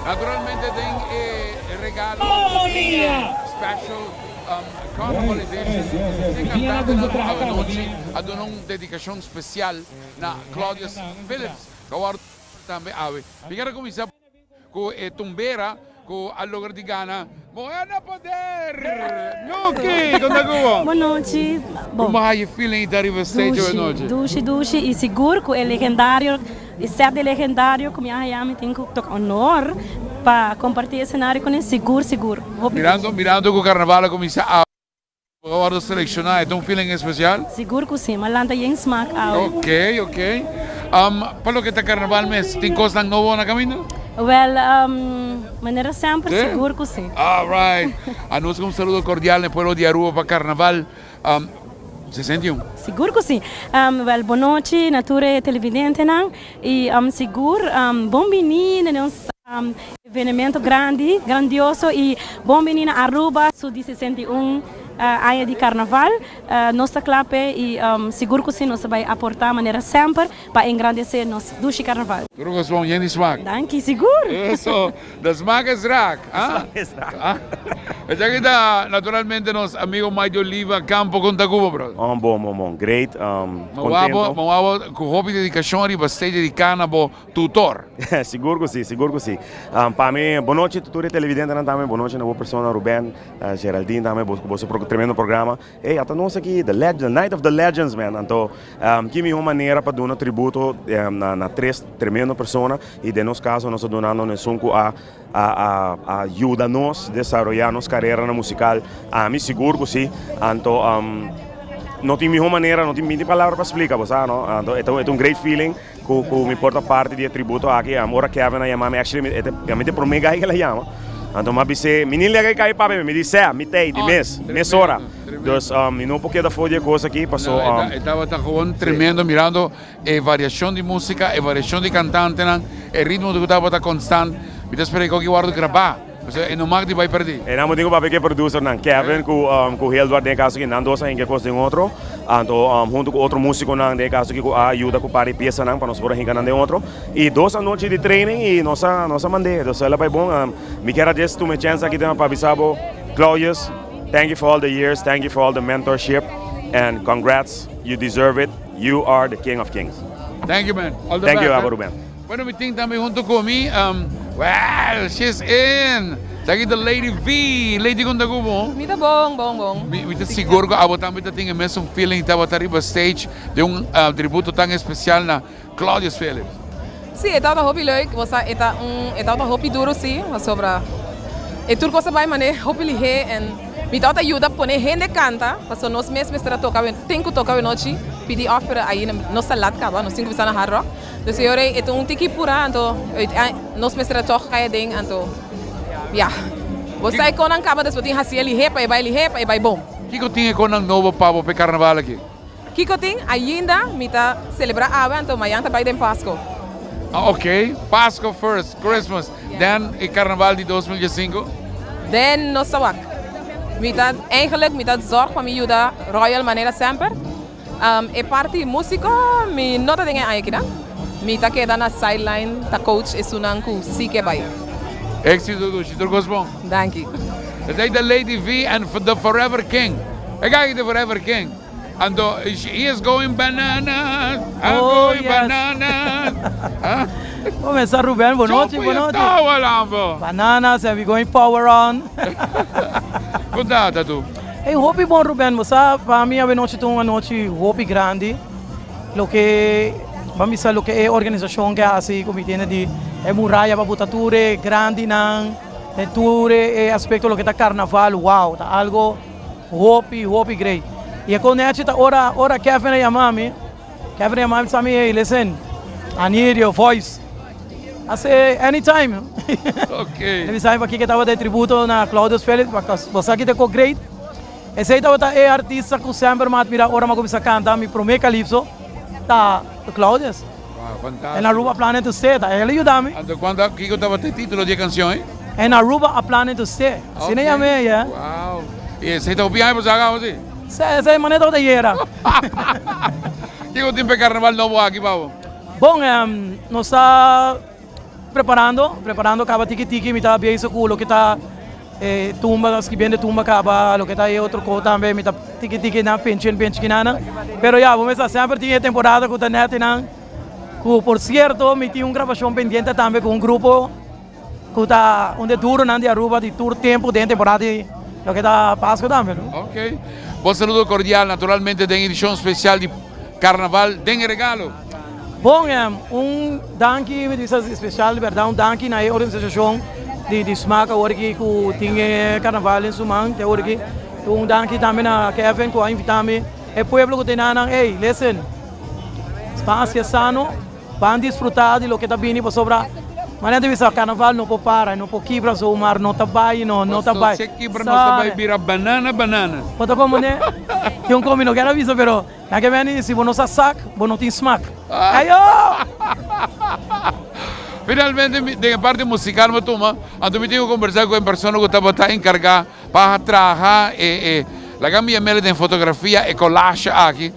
Naturalmente den e regalo di e special Carnival Edition e cantantenan awanochi a duna un dedicacion special na Claudius Phillips cu a wordo tambe awe. Mi kier a cuminsa cu e tumbera cu a logra di gana Muher na Poder! Nuki! Con ta cu bo? Bon nochi. Como a haci feeling di ta riba stage awe nochi? Dushi, dushi y sigur cu e legendario E set di legendario ku mi a haña mi tin ku toka honor pa kompartí e senario kuné sigur sigur hopi Mirando mirando ku karnaval a kuminsá awe bo a wòrdu selekshoná e ta un feeling espesial? Sigur ku si, m'a lanta yen smak awe. Ok ok pa loke ta karnaval mes tin kosnan nobo na kaminda? Wèl manera semper sigur ku si. Alright anuncia un saludo kordial na e pueblo di Aruba pa karnaval. 61. Sigur ku si. Wèl, bon nochi na tur e televidentenan i sigur bon bini na nos evenemento grandi, grandioso i bon bini na Aruba su di 61 aña di karnaval. Nos ta kla p'e i sigur ku si nos ta bai aportá manera semper pa engrandesé nos dushi karnaval. Tur kos bon, yen di smak. Danki, sigur. Eso, de smak es raak. De smak es raak. Esaki ta naturalmente nos amigo Mike Oliva Campo con ta cubo brother. Oh bon bon bon great contento. Ma wabo cu hopi dedicacion riba stage dedica na bo tutor. Sigur cu si sigur cu si. Pa mi bon nochi tur e televidentenan tambe bon nochi na bo persona Ruben Geraldine tambe cu boso tremendo programa. Ey ata nos aki the legend the night of the legends man anto ki miho manera pa duna tributo na tres tremendo persona y den nos caso nos ta dunando na esun cu a a yuda nos desaroyá nos kareranan musikal. Ami sigur ku si. Anto no tin mihó manera, no tin binti palabra pa splika, bo sa no. Anto e ta un great feeling ku ku mi por ta parti di e tributo aki. Ora Kevin a yama mi, actually e ta mi ta e promé guy ku el a yama. Anto mi a bis'é, mi ni llega e kai papia, mi di sè, mi t'ei di mes, mesora. Dus mi no por keda for di e kos aki paso. E tabata gewoon tremendo mirando E variashon di músika, e variashon di kantantenan, e ritmo ku tabata konstant, mi ta spera ku aki wòrdu grabá, pasobra e no mag di bai pèrdí. E nan bo tin ku papia ku e producernan, Kevin ku ku Hildward den e kaso aki, nan dos a hinka e kos den otro, anto huntu ku otro músikonan den e kaso aki ku a yuda ku par di piesanan pa nos por a hinka nan den otro. I dos anochi di training i nos a nos a mand'é, dus el a bai bon. Mi kier a djes tuma e chèns aki tambe pa bisa bo, Claudius, thank you for all the years, thank you for all the mentorship and congrats, you deserve it. You are the king of kings. Thank you man. All the Thank you best. Abo Ruben. Bueno mi tin tambe hunto cu mi well she's in Esaki ta Lady V. Lady con ta cu bo? Mi ta bon bon bon. Mi ta sigur cu abo tambe ta tin e mesun feeling tabata riba stage den un tributo tan especial na Claudius Philips. Sí, e tabata hopi leuk. Bo sa e ta un e tabata hopi duro sí, pasobra e tur kos a bai manera hopi lihé en mi tabata yuda pone hende kanta, pasobra nos mes mester a toka tin ku toka awenochi, pidi òf pero ayi nos ta lat kaba, nos tin ku bisa na Hard Rock. Dus e ora ei e ta un tiki purá anto nos mester a tòg kai aden anto ya. Bo sa e konan kaba despues tin hasié lihé pa e bai lihé pa e bai bon. Kiko tin e konan nobo pa bo pa e karnaval aki? Kiko tin? Ainda mi ta celebra awe anto mayan ta bay den Pasco. Ah ok, Pasco first, Christmas, then e carnaval di 2015? Den nos ta wak. Mi ta eigenlijk mi ta zorg pa mi yuda Royal manera semper. E parti musico mi no ta den e aña kinan. Mi ta keda na sideline ta coach esunnan cu si ke bay. Exito dushi, tur cos bon. Danki. Esey ta Lady V and the Forever King. E guy the Forever King. Anto he is going bananas, I'm Oh, going yes. bananas. Huh? Comenzar Ruben, bon nochi, bon nochi. Tawa lambo. Bananas and we going power on. Con ta tu? Hey, hopi bon Ruben, bo sa pa mi anochi ta un anochi hopi grandi. Loke ban bisa loke e organisacion ke hasi ku mi tende di e muraya pa buta tur e grandinan, den tur e aspecto loke ta carnaval, wow, ta algo Hopi, hopi great. Y e conechi ta ora, ora Kevin a yama mi, Kevin a yama mi sa mi, hey, listen, I need your voice. I say, anytime. Okay. El a bisa mi pakico tabata e tributo na Claudius Felix, pakico bo sa ki ta e co great. Esey tabata e artista cu semper mi a admira ora mi a cuminsa canta mi prome calypso, ta Claudius. Wow, fantastico. En Aruba a planning to stay, ta el a yuda mi. Anto cuando, kico tabata e titulo di e cancion ey? En Aruba a planning to stay. Asina Ok. yam'é, yeah. Wow. Y esey ta hopi aña pasá caba si? Esey, esey manera tabata yera. Kico tin p'e carnaval nobo aki pa bo? Bon, nos ta preparando, preparando caba tiki tiki, mi ta bezig cu loke ta e tumba, scribiendo e tumba caba, loke ta e otro co tambe, mi ta tiki tiki na pinchi en pinchi kinana. Pero ya, bo mester semper tin e temporada cu ta net einan, cu por cierto mi tin un grabacion pendiente tambe cu un grupo cu ta un de duronan di Aruba di tur tempo den temporada di loke ta Pasco tambe, no? Ok. Bon saludo cordial naturalmente den edicion special di Carnaval den e regalo. Bon, un danki mi bisa special di berdad un danki na e organisacion di di Smaak awor aki cu tin e Carnaval den su man te awor aki. Un danki tambe na Kevin cu a invita mi. E pueblo cu ta enanan, ey, listen, spacia sano. Ban disfruta di loke ta bini pasobra manera ta bisa carnaval no por para no por kibra zomaar no ta bay no no ta bay. Paso si kibra nos ta bay bira banana banana. Bo ta como ne tin un komi no kier a bisa pero nan ke meni si bo no sa sak bo no tin smak ayo. Finalmente den e parti musical mi a tuma anto mi tin ku kombersa ku e persona ku tabata enkarga pa traha e laga mi yam'el den fotografia e collage aki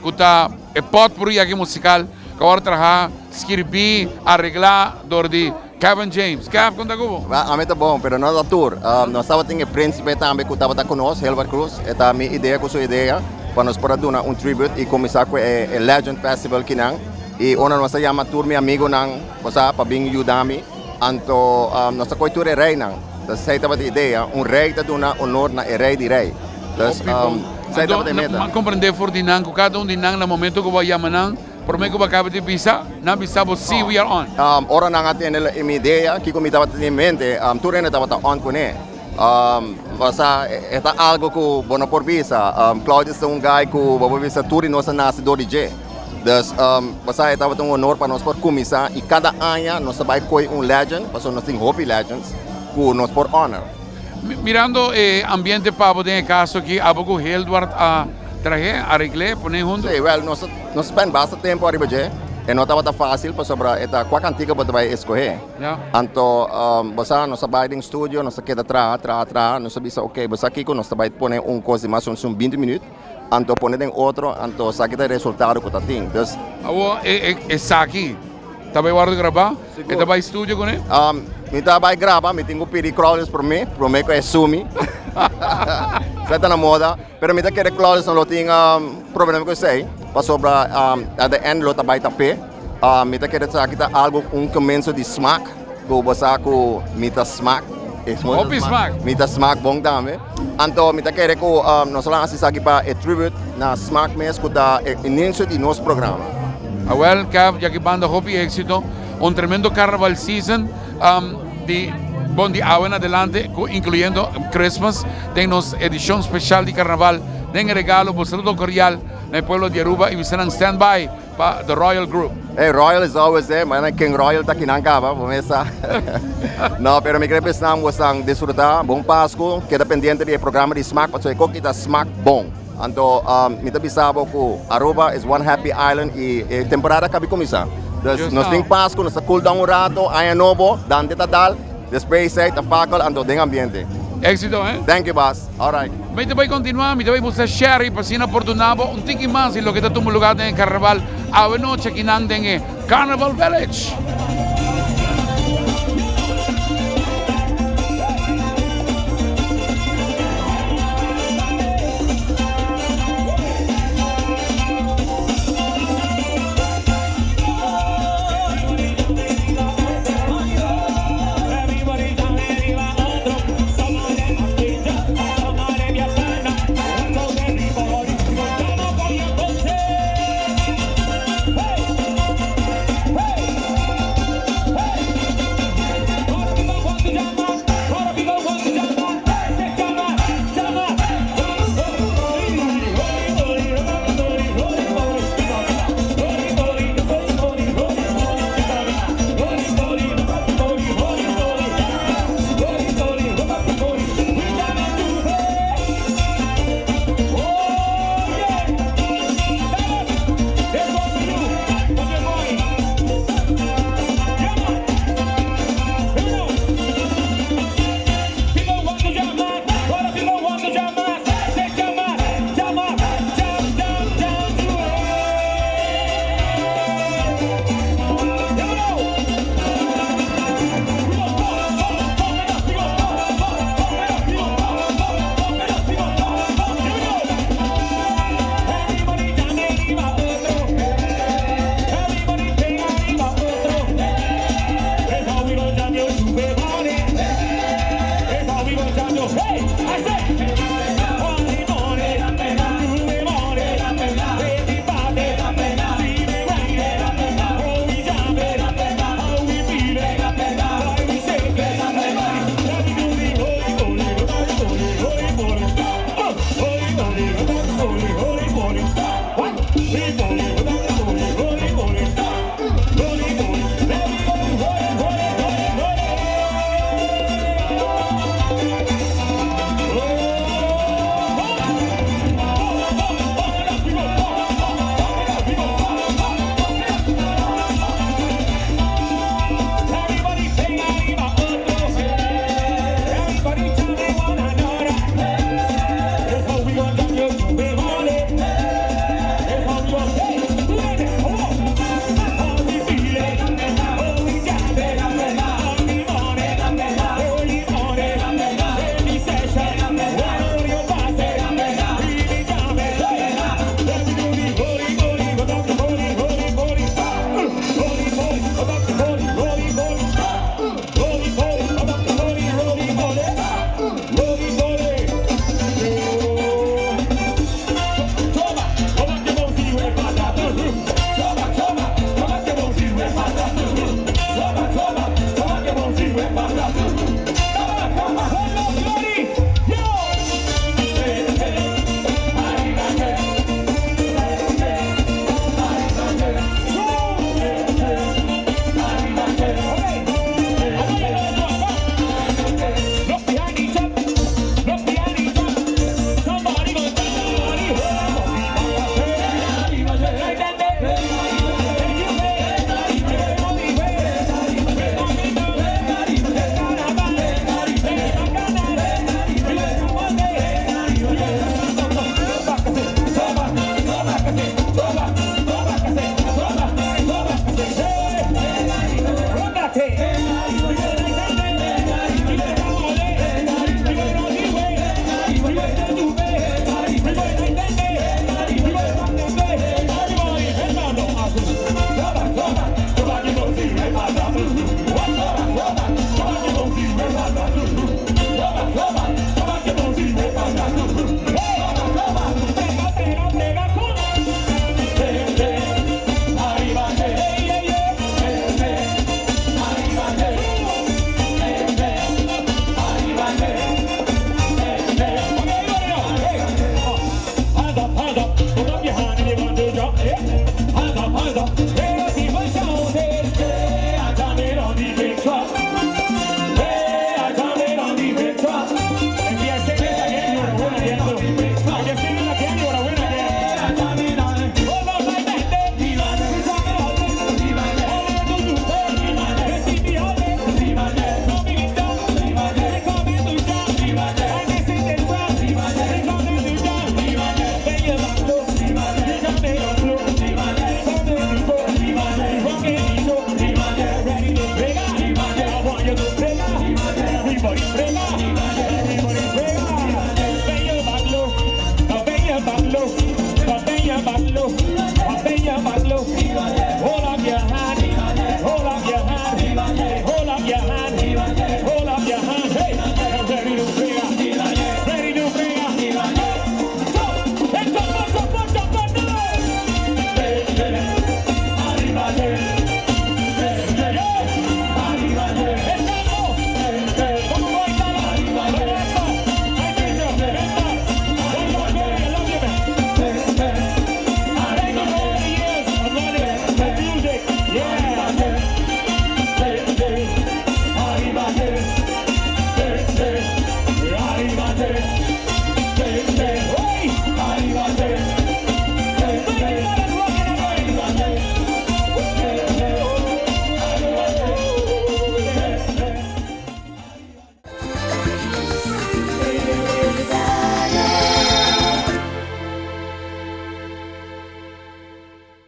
ku ta E potpourri aki musical ku awor traha, skirbí, areglá dor di Kevin James. Kev, kon ta ku bo? Ami ta bon, pero no ta tur. Nos tabatin e príncipe tambe ku tabata ku nos, Hilbert Cruz. E ta mi idea ku su idea pa nos por a duna un tribute i kuminsá ku e Legend Festival kinan. I ora nos a yama tur mi amigunan, bo sa, pa bin yuda mi. Anto nos ta kohe tur e reinan. Esei tabata e idea, un rei ta duna honor na e rei di rei. Dus, esei tabata e meta. Anto, mi a komprendé for di nan ku kada un di nan na momento ku bo a yama nan, promé ku bo a kaba di bisa, nan bisa bo, Sí, we are on. Ora nan a tende mi idea, kiko mi tabata tin en mente, tur hende tabata on kuné. Pasá e ta algu ku bo no por bisa. Claudius ta un guy ku bo por bisa tur di nos a nase dor di dje. Dus, pasá e tabata un honor pa nos por kuminsá i kada aña nos ta bai kohe un legend, pasobra nos tin hopi legends ku nos por honor. Mirando e ambiente pa bo den e kaso aki, abo ku Hildward a trah'é, aregl'é, pon'é huntu? Sí, wèl, nos nos spend basta tempu ariba dje. E no tabata fásil pasobra e ta kua kantika bo ta bai eskohé. Anto, bo sa, nos a bai den studio, nos a keda traha, traha, traha. Nos a bisa, ok, bo sa kiko, nos ta bai pone un kos di mas o menos un binti minüt, anto pone den otro, anto esaki ta e resultado ku ta tin. Dus. Awor, esaki ta bai wòrdu grabá? E ta bai studio kuné? Mi ta bai graba, mi tin ku pidi Claudius promé, promé ku e sumi. Esei ta na moda. Pero mi ta kere Claudius no lo tin problema ku esei, pasobra at the end lo ta bai tap'é. Mi ta kere esaki ta algu un komienso di smak ku bo sa ku mi ta smak. Hopi smak. Mi ta smak bon tambe. Anto mi ta kere ku nos lo hasi esaki pa e tribute na smak mes ku ta e inicio di nos programa. Awel Kev djaki banda hopi exito. Un tremendo carnaval season di bon di awe en adelante ku incluyendo Christmas den nos edicion special di carnaval den e regalo bo saludo cordial na e pueblo di Aruba y bisa nan stand by pa The Royal Group. Hey, Royal is always there, maar King Royal ta kinan caba, bo mes sa. No, pero mi cree pesnan bosan disfruta, bon Pascu, keda pendiente di e programa di Smaak, pasobra e koki ta smaak bon. Anto, mi ta bisa bo cu Aruba is one happy island y e temporada a cabi cuminsa. Dus nos tin Pascu, nos ta cool down un rato, aña nobo, Dante ta dal, despues esey ta fakkel, anto den ambiente. Exito, eh? Thank you, baas. Alright. Mi ta bay continua, mi ta bay busca Sherry pa asina por duna bo un tiki mas di loke ta tuma lugar den e carnaval awe nochi akinan den e Carnival Village.